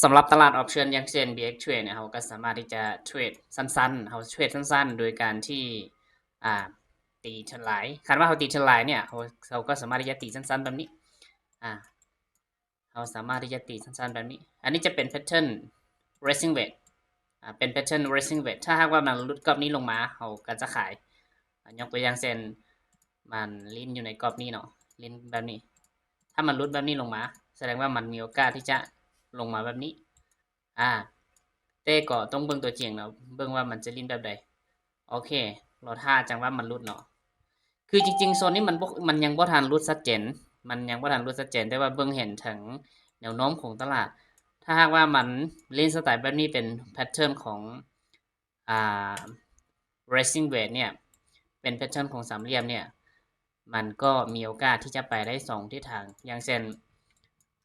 ສຳລັບຕະຫຼາດອອບຊັນ ຢ່າງເຊັ່ນ ບີເອັກ Trade ເນຍ ເຮົາກໍສາມາດທີ່ຈະເທຣດສັ້ນໆ ເຮົາເທຣດສັ້ນໆ ໂດຍການທີ່ ອ່າ ຕີເທຣນໄລນ໌. ຄັນວ່າເຮົາຕີເທຣນໄລນ໌ເນຍ ເຮົາ ເຮົາກໍສາມາດທີ່ຈະຕີສັ້ນໆ ແບບນີ້ ອ່າ ເຮົາສາມາດທີ່ຈະຕີສັ້ນໆ ແບບນີ້. ອັນນີ້ຈະເປັນແພັດເທີນ Rising Wedge ອ່າ ເປັນແພັດເທີນ Rising Wedge. ຖ້າຫາກວ່າມັນຫຼຸດກອບນີ້ລົງມາ ເຮົາກໍຈະຂາຍ. ອ່າ ຍົກຕົວຢ່າງເຊັ່ນ ມັນຫຼິ້ນຢູ່ໃນກອບນີ້ເນາະ ຫຼິ້ນແບບນີ້. ຖ້າມັນຫຼຸດແບບນີ້ລົງມາ ສະແດງວ່າມັນມີໂອກາດທີ່ຈະລົງມາແບບນີ້. ອ່າ ແຕ່ກໍຕ້ອງເບິ່ງຕົວຈິງເນາະ ເບິ່ງວ່າມັນຈະຫຼິ້ນແບບໃດ. ໂອເຄ ລໍຖ້າຈັງຫວະມັນຫຼຸດເນາະ. ຄືຈິງໆ ໂຊນນີ້ມັນບໍ່ ມັນຍັງບໍ່ທັນຫຼຸດຊັດເຈນ ມັນຍັງບໍ່ທັນຫຼຸດຊັດເຈນ ແຕ່ວ່າເບິ່ງເຫັນເຖິງແນວໂນ້ມຂອງຕະຫຼາດ. ຖ້າຫາກວ່າມັນຫຼິ້ນສະໄຕແບບນີ້ ເປັນແພັດເທີນຂອງ ອ່າ Rising Wedge ເນຍ ເປັນແພັດເທີນຂອງສາມຫຼ່ຽມເນຍ ມັນກໍມີໂອກາດທີ່ຈະໄປໄດ້ສອງທິດທາງ. ຢ່າງເຊັ່ນ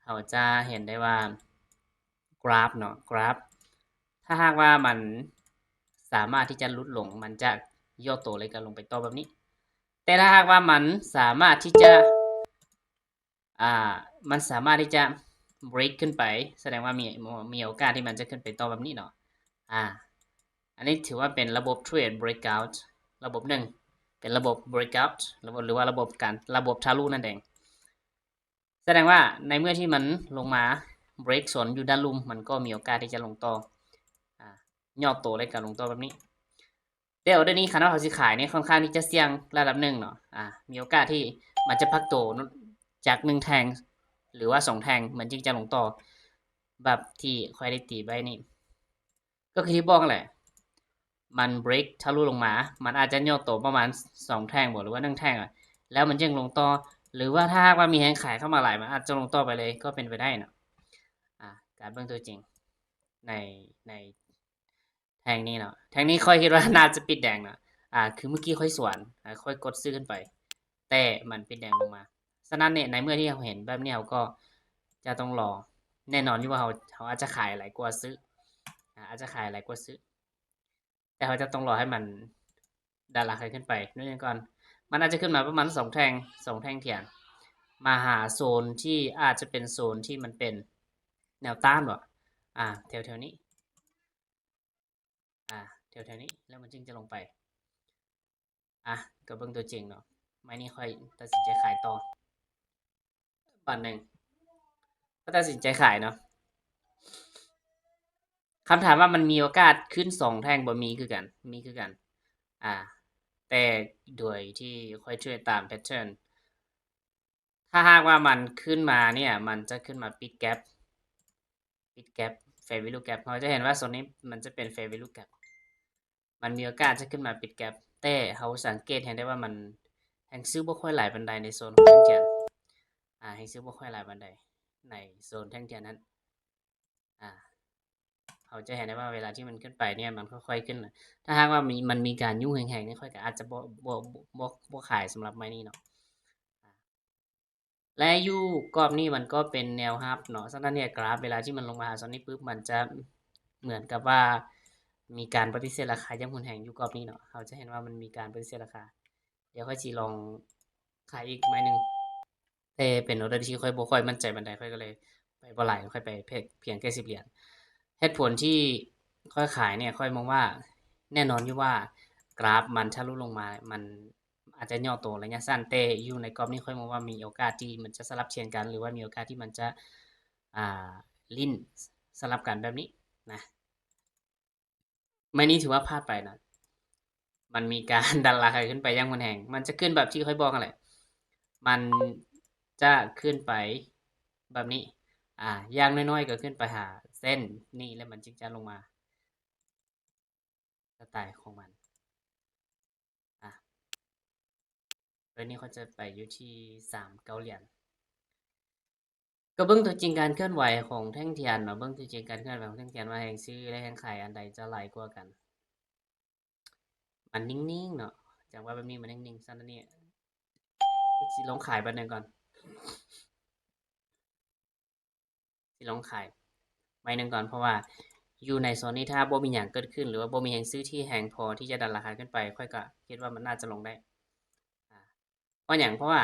ເຮົາຈະເຫັນໄດ້ວ່າ ກຣາຟເນາະ ກຣາຟ ຖ້າຫາກວ່າມັນສາມາດທີ່ຈະຫຼຸດລົງ ມັນຈະຫຍໍ້ໂຕ ແລ້ວກໍລົງໄປຕໍ່ແບບນີ້. ແຕ່ຖ້າຫາກວ່າມັນສາມາດທີ່ຈະ ອ່າ ມັນສາມາດທີ່ຈະ break ຂຶ້ນໄປ ສະແດງວ່າມີ ມີໂອກາດທີ່ມັນຈະຂຶ້ນໄປຕໍ່ແບບນີ້ເນາະ. ອ່າ ອັນນີ້ຖືວ່າເປັນລະບົບເທຣດ breakout ລະບົບໜຶ່ງ ເປັນລະບົບ breakout ລະບົບ ຫຼືວ່າລະບົບການ ລະບົບທະລຸນັ້ນເອງ. ສະແດງວ່າໃນເມື່ອທີ່ມັນລົງມາ break ໂຊນຢູ່ດ້ານລຸ່ມ ມັນກໍມີໂອກາດທີ່ຈະລົງຕໍ່ ອ່າ ຫຍໍ້ໂຕ ແລ້ວກໍລົງຕໍ່ແບບນີ້. ແຕ່ອໍເດີນີ້ ຄັນວ່າເຮົາຊິຂາຍນີ້ ຂ້ອນຂ້າງທີ່ຈະສ່ຽງລະດັບໜຶ່ງເນາະ. ອ່າ ມີໂອກາດທີ່ມັນຈະພັກໂຕຈາກໜຶ່ງແທ່ງ ຫຼືວ່າສອງແທ່ງ ມັນຈຶ່ງຈະລົງຕໍ່ ແບບທີ່ຂ້ອຍໄດ້ຕີໄວ້ນີ້. ກໍຄືທີ່ບອກນັ້ນແຫຼະ ມັນ break ທະລຸລົງມາ ມັນອາດຈະຫຍໍ້ໂຕປະມານສອງແທ່ງບໍ ຫຼືວ່າໜຶ່ງແທ່ງ ແລ້ວມັນຈຶ່ງລົງຕໍ່ ຫຼືວ່າຖ້າຫາກວ່າມີແຮງຂາຍເຂົ້າມາຫຼາຍ ມັນອາດຈະລົງຕໍ່ໄປເລີຍ ກໍເປັນໄປໄດ້ເນາະ. ອ່າ ການເບິ່ງຕົວຈິງໃນ ໃນ ແທ່ງນີ້ເນາະ ແທ່ງນີ້ຂ້ອຍຄິດວ່າໜ້າຈະປິດແດງເນາະ. ອ່າ ຄືເມື່ອກີ້ຂ້ອຍສວນ ອ່າ ຂ້ອຍກົດຊື້ຂຶ້ນໄປ ແຕ່ມັນປິດແດງລົງມາ. ສະນັ້ນເນຍ ໃນເມື່ອທີ່ເຮົາເຫັນແບບນີ້ ເຮົາກໍຈະຕ້ອງລໍ ແນ່ນອນຢູ່ວ່າເຮົາ ເຮົາອາດຈະຂາຍຫຼາຍກວ່າຊື້ ອ່າ ອາດຈະຂາຍຫຼາຍກວ່າຊື້ ແຕ່ເຮົາຈະຕ້ອງລໍໃຫ້ມັນດັນລາຄາຂຶ້ນໄປໜ້ອຍໜຶ່ງກ່ອນ. ມັນອາດຈະຂຶ້ນມາປະມານສອງແທ່ງ ສອງແທ່ງທຽນ ມາຫາໂຊນທີ່ອາດຈະເປັນໂຊນທີ່ມັນເປັນແນວຕ້ານບໍ ອ່າ ແຖວໆນີ້ ອ່າ ແຖວໆນີ້ ແລ້ວມັນຈຶ່ງຈະລົງໄປ. ອ່ະ ກໍເບິ່ງຕົວຈິງເນາະ. ໄມ້ນີ້ຂ້ອຍຕັດສິນໃຈຂາຍຕໍ່ບາດໜຶ່ງ ກໍຕັດສິນໃຈຂາຍເນາະ. ຄຳຖາມວ່າມັນມີໂອກາດຂຶ້ນສອງແທ່ງບໍ່? ມີຄືກັນ ມີຄືກັນ ອ່າ ແຕ່ໂດຍທີ່ຂ້ອຍເທຣດຕາມແພັດເທີນ ຖ້າຫາກວ່າມັນຂຶ້ນມາເນຍ ມັນຈະຂຶ້ນມາປິດແກັບ ປິດແກັບ fair value gap. ເຮົາຈະເຫັນວ່າໂຊນນີ້ມັນຈະເປັນ fair value gap ມັນມີໂອກາດຈະຂຶ້ນມາປິດແກັບ ແຕ່ເຮົາສັງເກດເຫັນໄດ້ວ່າມັນແຮງຊື້ບໍ່ຄ່ອຍຫຼາຍປານໃດໃນໂຊນຂອງແທ່ງທຽນ ອ່າ ແຮງຊື້ບໍ່ຄ່ອຍຫຼາຍປານໃດໃນໂຊນແທ່ງທຽນນັ້ນ. ອ່າ ເຮົາຈະເຫັນໄດ້ວ່າເວລາທີ່ມັນຂຶ້ນໄປເນຍ ມັນຄ່ອຍໆຂຶ້ນ. ຖ້າຫາກວ່າມີ ມັນມີການຍູ້ແຮງໆນີ້ ຂ້ອຍກໍອາດຈະບໍ່ ບໍ່ ບໍ່ ບໍ່ຂາຍສຳລັບໄມ້ນີ້ເນາະ. ແລະ ຢູ່ກອບນີ້ມັນກໍເປັນແນວຮັບເນາະ. ສະນັ້ນເນຍ ກຣາຟເວລາທີ່ມັນລົງມາຫາສ່ວນນີ້ປຶບ ມັນຈະເໝືອນກັບວ່າມີການປະຕິເສດລາຄາຢ່າງຮຸນແຮງຢູ່ກອບນີ້ເນາະ. ເຮົາຈະເຫັນວ່າມັນມີການປະຕິເສດລາຄາ. ດຽວຂ້ອຍຊິລອງຂາຍອີກໄມ້ໜຶ່ງ ແຕ່ເປັນອໍເດີທີ່ຂ້ອຍບໍ່ຄ່ອຍໝັ້ນໃຈປານໃດ ຂ້ອຍກໍເລີຍໄປບໍ່ຫຼາຍ ຂ້ອຍໄປພຽງ ພຽງແຕ່ສິບຫຼຽນ. ເຫດຜົນທີ່ຂ້ອຍຂາຍເນຍ ຂ້ອຍມອງວ່າ ແນ່ນອນຢູ່ວ່າກຣາຟມັນທະລຸລົງມາ ມັນອາດຈະຫຍໍ້ໂຕໄລຍະສັ້ນ ແຕ່ຢູ່ໃນກອບນີ້ຂ້ອຍມອງວ່າມີໂອກາດທີ່ມັນຈະສະຫຼັບທຽນກັນ ຫຼືວ່າມີໂອກາດທີ່ມັນຈະ ອ່າ ຫຼິ້ນສະຫຼັບກັນແບບນີ້ນະ. ໄມ້ນີ້ຖືວ່າພາດໄປນະ ມັນມີການດັນລາຄາຂຶ້ນໄປຢ່າງຮຸນແຮງ ມັນຈະຂຶ້ນແບບທີ່ຂ້ອຍບອກຫັ້ນແຫຼະ ມັນຈະຂຶ້ນໄປແບບນີ້ ອ່າ ຢ່າງໜ້ອຍໆກໍຂຶ້ນໄປຫາເສັ້ນນີ້ ແລ້ວມັນຈຶ່ງຈະລົງມາ ສະໄຕຂອງມັນ. ອ່າ ໂດຍນີ້ຂ້ອຍຈະໄປຢູ່ທີ່ສາມເກົ້າຫຼຽນ. ກໍເບິ່ງຕົວຈິງການເຄື່ອນໄຫວຂອງແທ່ງທຽນເນາະ ເບິ່ງຕົວຈິງການເຄື່ອນໄຫວຂອງແທ່ງທຽນວ່າແຮງຊື້ ແລະ ແຮງຂາຍອັນໃດຈະຫຼາຍກວ່າກັນ. ມັນນິ່ງໆເນາະ ຈັງຫວະແບບນີ້ມັນນິ່ງໆ. ຊັ້ນອັນນີ້ຊິລອງຂາຍບາດໜຶ່ງກ່ອນ ຊິລອງຂາຍໄມ້ໜຶ່ງກ່ອນ ເພາະວ່າຢູ່ໃນໂຊນນີ້ ຖ້າບໍ່ມີຫຍັງເກີດຂຶ້ນ ຫຼືວ່າບໍ່ມີແຮງຊື້ທີ່ແຮງພໍທີ່ຈະດັນລາຄາຂຶ້ນໄປ ຂ້ອຍກໍຄິດວ່າມັນໜ້າຈະລົງໄດ້. ອ່າ ເພາະຫຍັງ? ເພາະວ່າ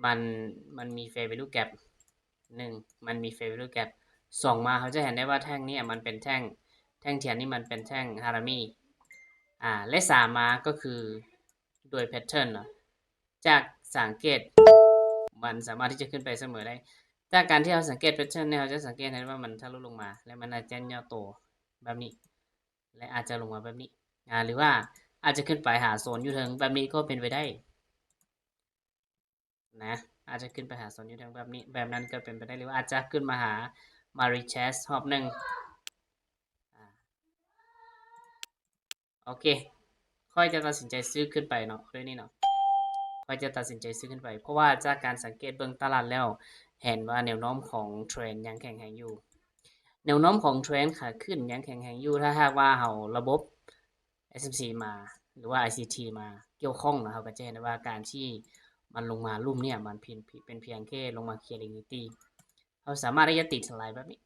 ມັນ ມັນມີ fair value gap ໜຶ່ງ ມັນມີ fair value gap. ສອງມາ ເຮົາຈະເຫັນໄດ້ວ່າແທ່ງນີ້ມັນເປັນແທ່ງ ແທ່ງທຽນນີ້ມັນເປັນແທ່ງຮາລາມີ ອາ ແລະ ສາມມາກໍຄືໂດຍແພດເທີນເນາະ ຈາກສັງເກດ ມັນສາມາດທີ່ຈະຂຶ້ນໄປສະເໝີໄດ້. ຈາກການທີ່ເຮົາສັງເກດແພດເທີນນີ້ ເຮົາຈະສັງເກດເຫັນວ່າມັນທະລຸລົງມາ ແລະ ມັນອາດຈະຫຍໍ້ໂຕແບບນີ້ ແລະ ອາດຈະລົງມາແບບນີ້ ອາ ຫຼືວ່າອາດຈະຂຶ້ນໄປຫາໂຊນຢູ່ເທິງແບບນີ້ກໍເປັນໄປໄດ້ນະ ອາດຈະຂຶ້ນໄປຫາໂຊນຢູ່ເທິງແບບນີ້ ແບບນັ້ນກໍເປັນໄປໄດ້ ຫຼືວ່າອາດຈະຂຶ້ນມາຫາມາຣີແຊສຮອບໜຶ່ງ ອາ ໂອເຄ ຂ້ອຍຈະຕັດສິນໃຈຊື້ຂຶ້ນໄປເນາະ ເລື່ອງນີ້ເນາະ ຂ້ອຍຈະຕັດສິນໃຈຊື້ຂຶ້ນໄປ ເພາະວ່າຈາກການສັງເກດເບິ່ງຕະຫຼາດແລ້ວ ເຫັນວ່າແນວໂນ້ມຂອງເທຣນຍັງແຂງແຮງຢູ່ ແນວໂນ້ມຂອງເທຣນຂາຂຶ້ນຍັງແຂງແຮງຢູ່ ຖ້າຫາກວ່າເຮົາ ລະບົບ ເອສເອັມຊີ ມາ ຫຼືວ່າ ໄອຊີທີ ມາກ່ຽວຂ້ອງນະ ເຮົາກໍຈະເຫັນໄດ້ວ່າການທີ່ມັນລົງມາລຸ່ມເນີ້ຍ ມັນເປັນ ເປັນພຽງແຄ່ລົງມາເຄລີຍລິຄວິດຕິ ເຮົາສາມາດທີ່ຈະຕີທະລາຍແບບນີ້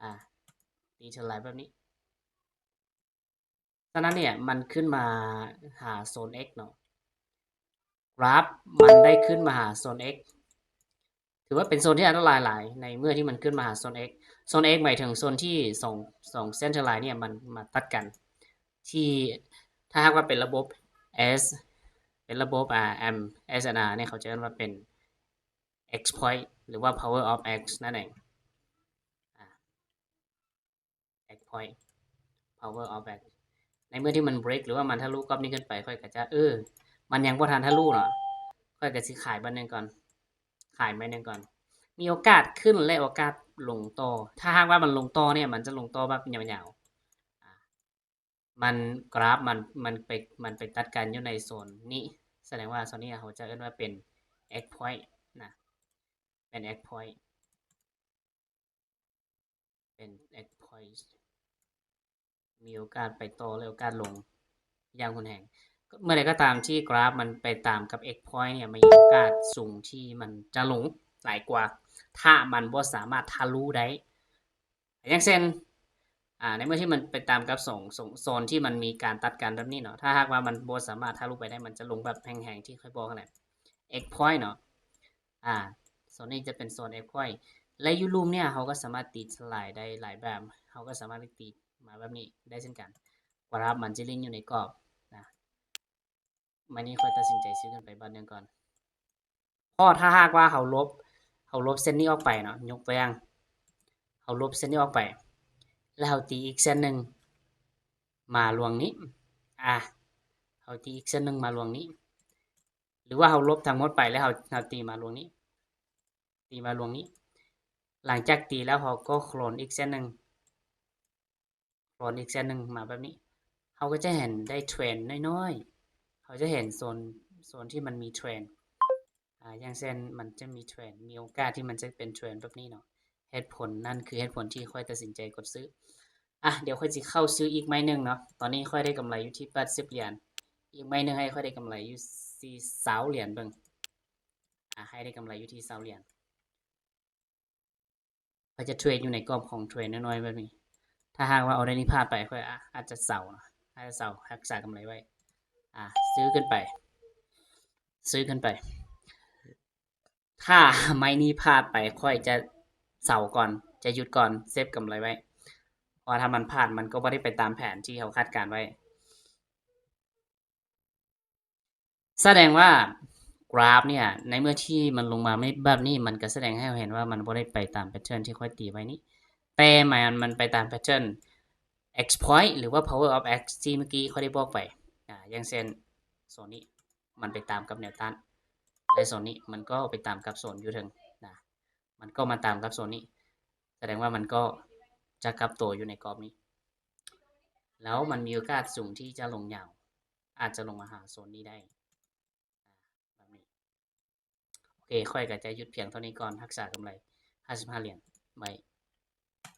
ອາ ຕີທະລາຍແບບນີ້ ສະນັ້ນເນີ້ຍ ມັນຂຶ້ນມາຫາໂຊນເອັກເນາະ ກຣາຟມັນໄດ້ຂຶ້ນມາຫາໂຊນເອັກ ຖືວ່າເປັນໂຊນທີ່ອັນຕະລາຍຫຼາຍ ໃນເມື່ອທີ່ມັນຂຶ້ນມາຫາໂຊນເອັກ ໂຊນເອັກໝາຍເຖິງໂຊນທີ່ສອງ ສອງເສັ້ນທະລາຍເນີ້ຍ ມັນມາຕັດກັນ ທີ່ ຖ້າຫາກວ່າເປັນລະບົບ S ເປັນລະບົບ ອາ M S and R ເນີ້ຍ ເຂົາຈະເອີ້ນວ່າເປັນ X point ຫຼືວ່າ power of X ນັ້ນເອງ ອາ X point power of X ໃນເມື່ອທີ່ມັນເບຣກ ຫຼືວ່າມັນທະລຸກອບນີ້ຂຶ້ນໄປ ຂ້ອຍກໍຈະ ເອີ ມັນຍັງບໍ່ທັນທະລຸເນາະ ຂ້ອຍກໍຊິຂາຍບາດໜຶ່ງກ່ອນ ຂາຍບາດໜຶ່ງກ່ອນ ມີໂອກາດຂຶ້ນ ແລະ ໂອກາດລົງຕໍ່ ຖ້າຫາກວ່າມັນລົງຕໍ່ເນີ້ຍ ມັນຈະລົງຕໍ່ແບບຍາວໆ ມັນ ກຣາຟມັນ ມັນໄປ ມັນໄປຕັດກັນຢູ່ໃນໂຊນນີ້ ສະແດງວ່າໂຊນນີ້ເຮົາຈະເອີ້ນວ່າເປັນ X point ນະ ເປັນ X point ເປັນ X point ມີໂອກາດໄປຕໍ່ ແລະ ໂອກາດລົງຢ່າງຮຸນແຮງ ເມື່ອໃດກໍຕາມທີ່ກຣາຟມັນໄປຕາມກັບ X point ເນີ້ຍ ມີໂອກາດສູງທີ່ມັນຈະລົງຫຼາຍກວ່າ ຖ້າມັນບໍ່ສາມາດທະລຸໄດ້ ຢ່າງເຊັ່ນ ອາ ໃນເມື່ອທີ່ມັນໄປຕາມກັບສອງ ສອງໂຊນທີ່ມັນມີການຕັດກັນແບບນີ້ເນາະ ຖ້າຫາກວ່າມັນບໍ່ສາມາດທະລຸໄປໄດ້ ມັນຈະລົງແບບແຮງໆ ທີ່ຂ້ອຍບອກຫັ້ນແຫຼະ X point ເນາະ ອາ ໂຊນນີ້ຈະເປັນໂຊນ X point ແລະ ຢູ່ລຸ່ມເນີ້ຍ ເຮົາກໍສາມາດຕີທະລາຍໄດ້ຫຼາຍແບບ ເຮົາກໍສາມາດຕີມາແບບນີ້ໄດ້ເຊັ່ນກັນ ກຣາຟມັນຈະຫຼິ້ນຢູ່ໃນກອບນະ ບາດນີ້ຂ້ອຍຕັດສິນໃຈຊື້ຂຶ້ນໄປບາດໜຶ່ງກ່ອນ ເພາະຖ້າຫາກວ່າເຮົາລົບ ເຮົາລົບເສັ້ນນີ້ອອກໄປເນາະ ຍົກຕົວຢ່າງ ເຮົາລົບເສັ້ນນີ້ອອກໄປ ແລ້ວເຮົາຕີອີກເສັ້ນໜຶ່ງມາລວງນີ້ ອາ ເຮົາຕີອີກເສັ້ນໜຶ່ງມາລວງນີ້ ຫຼືວ່າເຮົາລົບທັງໝົດໄປ ແລ້ວເຮົາ ເຮົາຕີມາລວງນີ້ ຕີມາລວງນີ້ ຫຼັງຈາກຕີແລ້ວ ເຮົາກໍໂຄລນອີກເສັ້ນໜຶ່ງ ໂຄລນອີກເສັ້ນໜຶ່ງມາແບບນີ້ ເຮົາກໍຈະເຫັນໄດ້ເທຣນນ້ອຍໆ ເຮົາຈະເຫັນໂຊນ ໂຊນທີ່ມັນມີເທຣນ ອາ ຢ່າງເຊັ່ນ ມັນຈະມີເທຣນ ມີໂອກາດທີ່ມັນຈະເປັນເທຣນແບບນີ້ເນາະ ເຫດຜົນນັ້ນຄືເຫດຜົນທີ່ຂ້ອຍຕັດສິນໃຈກົດຊື້ ອາ ດຽວຂ້ອຍຊິເຂົ້າຊື້ອີກໄມ້ໜຶ່ງເນາະ ຕອນນີ້ຂ້ອຍໄດ້ກຳໄລຢູ່ທີ່ແປດສິບຫຼຽນ ອີກໄມ້ໜຶ່ງໃຫ້ຂ້ອຍໄດ້ກຳໄລຢູ່ທີ່ຊາວຫຼຽນເບິ່ງ ອາ ໃຫ້ໄດ້ກຳໄລຢູ່ທີ່ຊາວຫຼຽນ ຂ້ອຍຈະເທຣດຢູ່ໃນກອບຂອງເທຣນນ້ອຍໆແບບນີ້ ຖ້າຫາກວ່າອໍເດີນີ້ພາດໄປ ຂ້ອຍອາດ ອາດຈະເຊົາເນາະ ອາດຈະເຊົາ ຮັກສາກຳໄລໄວ້ ອາ ຊື້ຂຶ້ນໄປ ຊື້ຂຶ້ນໄປ ຖ້າໄມ້ນີ້ພາດໄປ ຂ້ອຍຈະເຊົາກ່ອນ ຈະຢຸດກ່ອນ ເຊບກຳໄລໄວ້ ເພາະວ່າຖ້າມັນພາດ ມັນກໍບໍ່ໄດ້ໄປຕາມແຜນທີ່ເຮົາຄາດການໄວ້ ສະແດງວ່າກຣາຟເນີ້ຍ ໃນເມື່ອທີ່ມັນລົງມາແບບນີ້ ມັນກໍສະແດງໃຫ້ເຮົາເຫັນວ່າມັນບໍ່ໄດ້ໄປຕາມແພດເທີນທີ່ຂ້ອຍຕີໄວ້ນີ້ ແຕ່ມັນ ມັນໄປຕາມແພດເທີນ X point ຫຼືວ່າ power of X ທີ່ເມື່ອກີ້ຂ້ອຍໄດ້ບອກໄປ ອາ ຢ່າງເຊັ່ນ ໂຊນນີ້ ມັນໄປຕາມກັບແນວຕ້ານ ແລະ ໂຊນນີ້ ມັນກໍໄປຕາມກັບໂຊນຢູ່ເທິງນະ ມັນກໍມາຕາມກັບໂຊນນີ້ ສະແດງວ່າມັນກໍຈະກັບໂຕຢູ່ໃນກອບນີ້ ແລ້ວມັນມີໂອກາດສູງທີ່ຈະລົງຍາວ ອາດຈະລົງມາຫາໂຊນນີ້ໄດ້ ອາ ແບບນີ້ ໂອເຄ ຂ້ອຍກໍຈະຢຸດພຽງເທົ່ານີ້ກ່ອນ ຮັກສາກຳໄລຫ້າສິບຫ້າຫຼຽນໄວ້